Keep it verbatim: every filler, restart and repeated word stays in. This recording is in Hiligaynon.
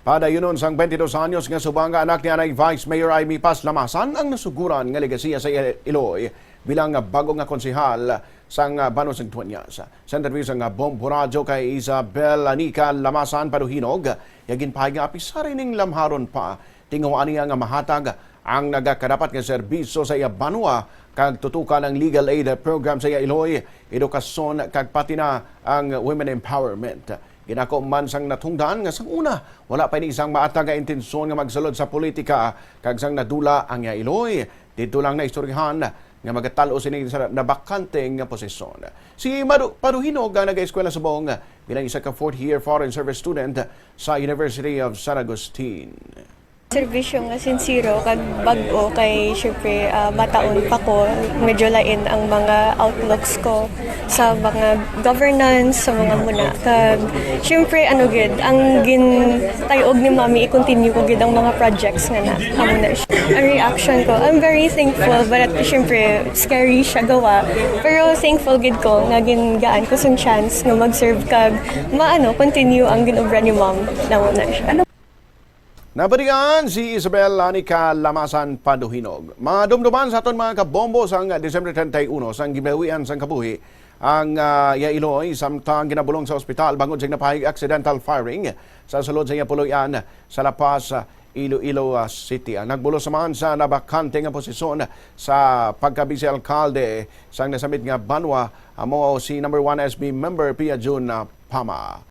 Padayunon sang twenty-dos anyos nga subong nga anak ni anay Vice Mayor Imee Paz Lamasan ang nasuguran nga legasiya sa Iloy bilang bag-o nga konsehal sang Banwa sang Dueñas. Sa interview sang Bombo Radyo kay Isabel Anica Lamasan Paduhinog, iya ginpahayag nga apisar ining lamharon pa, tinguha niya nga mahatag ang nagakadapat nga serbisyo sa iya banwa kag tutukan ang legal aid program sa iya Iloy, edukasyon kag pati na ang women empowerment. Ginako man sang natungdan nga sang una, wala pa ini sang maatag nga intensyon nga magsulod sa politika, kag sang nadula ang iya Iloy, didto lang naistoryahan nga magatal-o sini sa nabakante nga posisyon. Si Madu Paduhinog nga nag-eskwela subong bilang isa ka fourth year foreign service student sa University of San Agustin. Serbisyo nga sinsero kag bag-o kay syempre, ah, bataon pa ko, medyo lain ang mga outlooks ko sa mga governance, sa mga muna. Kag syempre, ano gid, ang gintay-og ni Mami, i-continue ko gid ang mga projects nga na, amo na siya. Ang reaction ko, I'm very thankful, but at syempre, scary siya gawa. Pero thankful gid ko nga gingaan ko sang chance nga mag-serve kag maano, continue ang ginobra ni Mom, na mo na siya. Nabatian si Isabel Anica Lamasan Paduhinog. Madumduman sa aton mga kabombo sang December thirty-one sang gibawian sang kabuhi ang, ah, iya Iloy samtang ginabulong sa ospital bangod sa napahayag accidental firing sa sulod sa iya puloy-an sa La Paz, ah, Iloilo, ah, City. Ang nagbulos naman sa nabakante nga posisyon sa pagka-vice alkalde sang nasambit nga banwa amo si number one S B member Pia Jun, ah, Pama.